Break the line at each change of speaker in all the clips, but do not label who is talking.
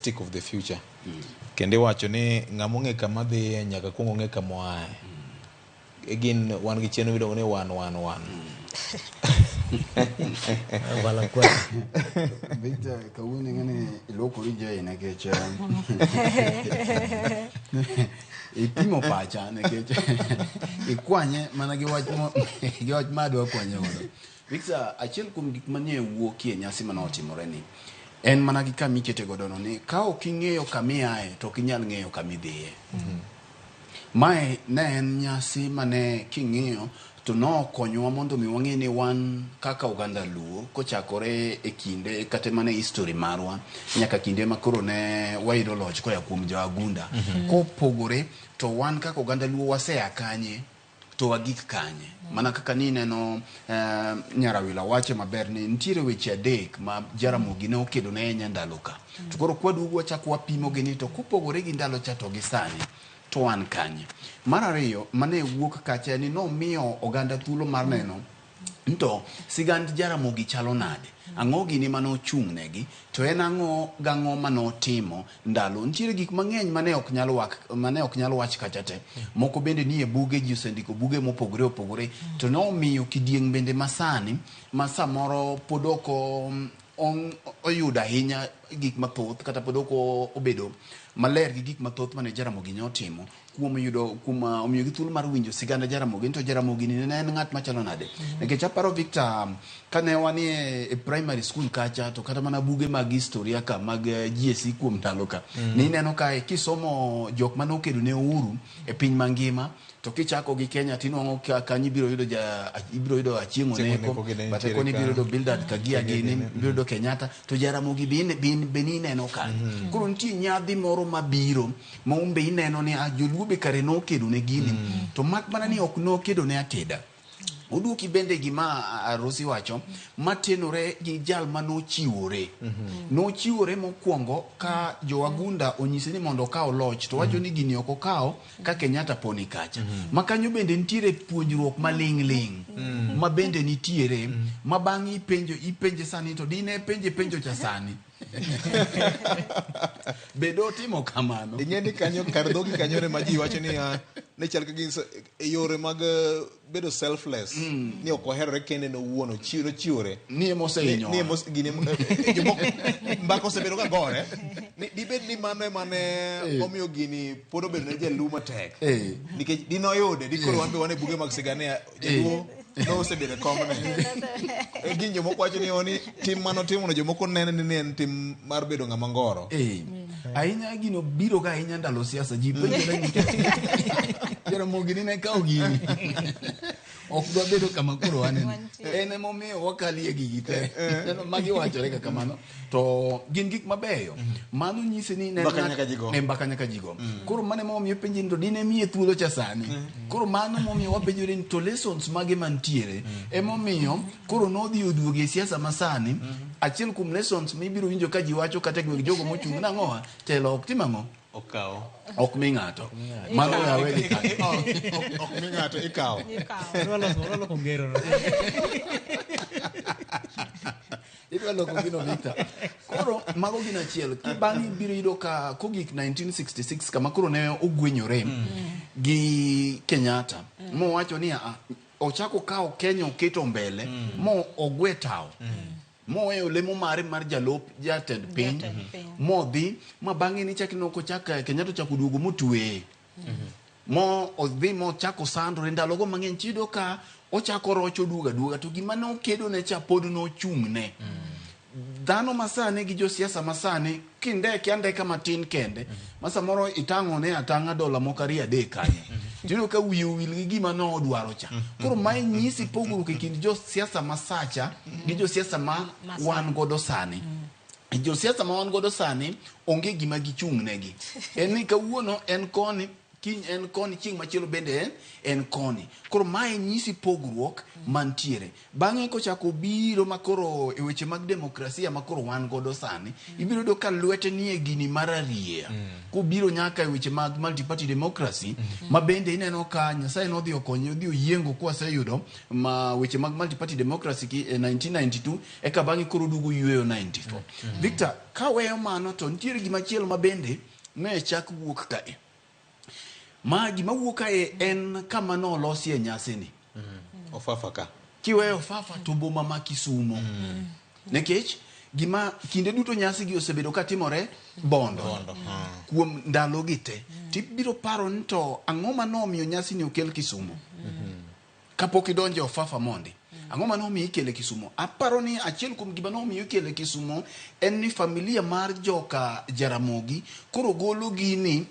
Stick of the future. Kendo iwacho ni ng'ama ong'e kama dhiye nyaka kuong ong'e kama oaye. E gin wan gi chenro miluongo ni one one one.
Bala kwa.
Victor, kawuono ing'e ni iluokori jei nikech ipimo pacha nikech ikwanye mana gi wach mo gi wach ma adwa kwanye godo. Victor, achiel kuom gik manie wuokie e nyasi mane otimore ni en mana gi kama ikete godo no ni ka ok ing'eyo kama iaye to ok inyal ng'eyo kama idhiye. Mae ne en nyasi mane king'iyo to nokonyowa mondo mi wang'e ni wan kaka oganda Luo kochakore e kinde kata mana e history marwa nyaka kinde ma koro ne wayudo loch koa kuom jowagunda. Kopogore to wan kaka oganda Luo wasea kanye to wagik kanye? Mana kaka nineno eh, Nyarawila wache maber ni nitiere weche adek ma Jaramogi ne okedo ne ahinya ndalo ka. To koro kwaduogo wachako wapimo gi ni to kopogore gi ndalo cha to gi sani to wan kanye? Mar ariyo mane wuok kacha en ni nomiyo oganda thuolo mar neno ni to sigand Jaramogi chalo nade? Ang'o gini mane ochung' negi? To en ang'o gang'o mane otimo ndalo? Nitiere gik mang'eny mane ok nyal wak, mane ok nyal wach kacha te. Moko bende nie buge, ji osendiko buge mopogore opogore. To nomiyo kidieng' bende masani ma samoro pod ok oyudo ahinya gik mathoth kata pod ok obedo maler gi gik mathoth mane Jaramogi ne otimo kuom yudo kuom uh, omiyogi thuolo mar winjo siganda Jaramogi ni to Jaramogi ni ne en ng'at machalo nade nikech aparo Victor kane wanie e primary school kacha to kata mana buge mag historia ka mag eh, GSE kuom ndalo ka ni ineno ka kisomo jok mane okedo ne uhuru e piny mangima to kichako gi Kenya tinwang'o ka kanyo ibiro yudo ja ibiro yudo Achieng'
Achieng'
Oneko
Oneko gini
bathe
nitiere
koni ibiro
ka.
yudo Bildad Kagia
Kagia
gini
gini,
ibiro yudo Kenyatta to Jaramogi be be ineno kanyo koro nitie nyadhi moro mabiro ma un be ineno ni ah, joluo be kare nokedo ne gini to mak mana ni ok nokedo ne ateda oduoki bende gima ah, Rosi wacho matenore gi jal ma nochiwore nochiwore mokwongo ka jowagunda onyise ni mondo okaw loch to wacho ni gini ok okaw ka Kenyatta poni kacha ma kanyo bende nitiere puonjruok maling'ling' ma bende nitiere ma bang'e ipenjo ipenje sani to dine penje penjo cha sani be dotimo kamano
Ing'e ni kanyo kar dhogi kanyo ne ma ji wacho niya ne chal ka gin e yore mag bedo selfless ni ok oherore kende ne owuon nochiwore
ni ema osehinyowa.
Ni ema gini jomoko mbaka osebedo ka gore ni dibed ni mano ema ne omiyo gini pod obedo ne jaluo matek nikech dinoyude dikoro wan be wan e buge mag sigana jaluo nosebedo e komne gin jomoko wacho ni oni tim mano timono jomoko nene ni ne en tim mar bedo ng'ama ngoro
Ahinya gino biro ga ahinya ndalo siasa ji penjore ni Jaramogi ni ne kawo gini ok dwa bedo kama koro waneno en emomiyo wakalie gigi te magi wachore kaka mano to gin gik mabeyo mano nyisi ni ne
Mbaka nyaka ji go.
Ne mbaka nyaka ji go koro mano emomiyo penji ni to dine miye thuolo cha sani koro mano momiyo wapenjore ni to lessons mage mantiere emomiyo koro nodhi oduogo e siasa masani achiel kuom lessons mibiro winjo ka ji wacho kata e gweng jogo mochung' nang'owa telo ok tim ang'o
Okawo.
Ok mi ng'ato. Mano we awe gi kanyo.
Ok mi ng'ato ikawo.
Odwa loso, odwa loko ngero no.
Idwa loko gino Victor. Koro mago gin achiel. Ki bang'e ibiro yudo ka kogik 1966 kama koro ne ogwenyore gi Kenyatta mowacho ni "Ah, ochako kawo Kenya oketo mbele mo ogwe tawo moweyo lemo mare mar jalup jatend piny
Jatend piny.
modhi ma bang'e nichak ineno kochak Kenyatta ochako oduogo motweye mo odhi mochako sandore ndalogo mang'eny tiyudo ka ochako rocho oduogo aduoga to gima nokedo ne cha pod nochung'ne dhano masani gi josiasa masani kindeke andeka matin kende ma samoro itang'one atang'a dola moko ariyo adek kanyo tiyudo ka wiye owil gi gima nodwaro cha koro mae nyisi pogruok e kind josiasa masacha gi josiasa ma wan godo sani josiasa ma wan godo sani onge gima gichung' negi en ni kawuono en koni Kiny en koni, chieng' machielo bende en koni. Koro mae nyisi pogruok mantiere. Bang'e kochako biro makoro e weche mag demokrasia makoro wan godo sani, ibiro yudo ka lwete nie gini mar arieya. Kobiro nyaka e weche mag multi-party democracy, ma bende ineno ka Nyasaye nodhi okonye, odhi oyiengo kwaseyudo ma weche mag multi-party democracy ki e 1992, eka bang'e koro oduogo yweyo 94. Victor, kaweyo mano to nitiere gimachielo ma bende ne chak wuok kae. Ma gima wuok kae en kama nolosie nyasini.
Ofafa ka.
Kiweyo Ofafa to boma ma Kisumo. Nikech gima kinde duto nyasi gi osebedo ka timore Bondo.
Bondo.
Kuom ndalo gi te. Tibiro paro ni to ang'o ma nomiyo nyasi ni okel Kisumo? Kapok idonjo e Ofafa mondi. Ang'o ma nomiyo ikele Kisumo? Aparo ni achiel kuom gima nomiyo ikele Kisumo en ni familia mar joka Jaramogi koro golo gini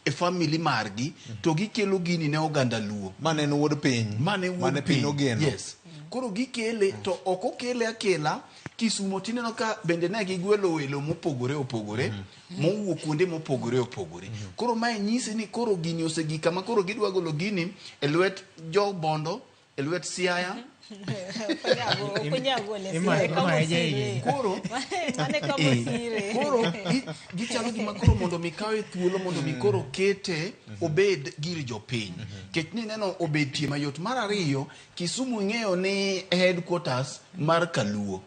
e family margi to gikelo gini ne oganda Luo.
Mane en wuod piny.
Mane wuod
Mane piny ogeno.
Yes. Koro gikele to ok okele akela Kisumo tineno ka bende ne gigwelo welo mopogore opogore mowuok kuonde mopogore opogore. Koro mae nyisi ni koro gini osegik kama koro gidwa golo gini e lwet jo Bondo, e lwet Siaya. Koro koro gichalo gima koro mondo mi kawe thuolo mondo mi koro kete obed gir jopiny. Kech ni neno obetie mayot. Mar ariyo, Kisumu ing'eyo ni headquarters mar Kaluo.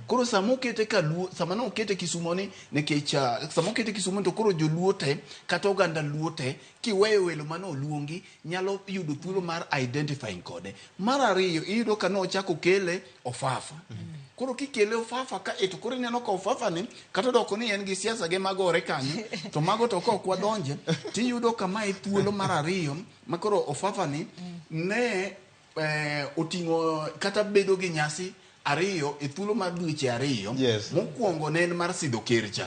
Koro sama okete Kaluo, sama ne okete Kisumo ni nikech sama okete Kisumo to koro joluo te kata oganda Luo te kiweyo welo mane oluongi nyalo yudo thuolo mar identifying kode. Mar ariyo iyudo ka nochako kele Ofafa. Koro kikele Ofafa ka to koro ineno ka Ofafa ni kata odoko ni en gi siasa ge magore kanyo to mago to ka ok wadonje tiyudo ka mae thuolo mar ariyo ma koro Ofafa ni ne oting'o kata bedo gi nyasi ariyo e thuolo mar dweche ariyo. Mokwongo ne en mar sidho ker cha.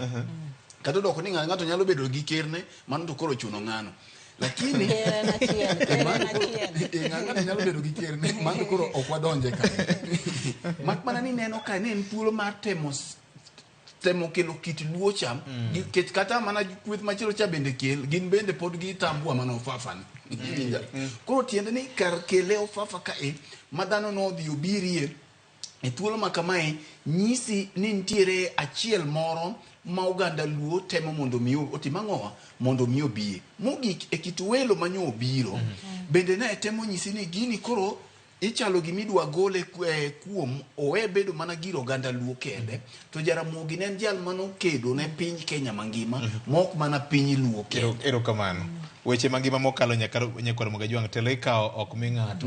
Kata odoko ni ng'ato nyalo bedo gi kerne, mano to koro ochuno ng'ano. Lakini ng'ato nyalo bedo gi kerne, mano koro ok wadonje ka. Mak mana ni neno ka ne en thuolo mar temo kelo kit Luo cha, nikech kata mana kweth machielo cha bende kel, gin bende pod gitambua mana Ofafa ni. Koro tiende ni kar kele Ofafa kae, ma dhano nodhi obirie e thuolo ma kamae, nyisi ni nitiere achiel moro ma oganda Luo temo mondo mi otim ang'owa, mondo mi obie. Mogik e kit welo manyo obiro, bende ne temo nyisi ni gini koro ichalo gima idwa gole kuom owe bedo mana gir oganda Luo kende, to Jaramogi ne en jal mane okedo ne piny Kenya mangima, ma ok mana piny Luo kende.
Erokamano. Weche mangima mokalo nyakwar Mogajwang' telo ikawo ok mi ng'ato.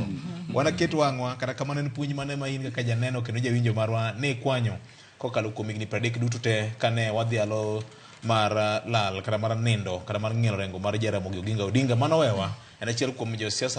Wanaket wang'wa, kata kamano en puonj mane ma in kaka janeno kendo jawinjo marwa ne ikwanyo kokalo kuom higni 30 duto te kane wadhialo mar lal kata mar nindo kata mar ng'ielo rengo mar Jaramogi Oginga Odinga mano wewa en achiel kuom josiasa.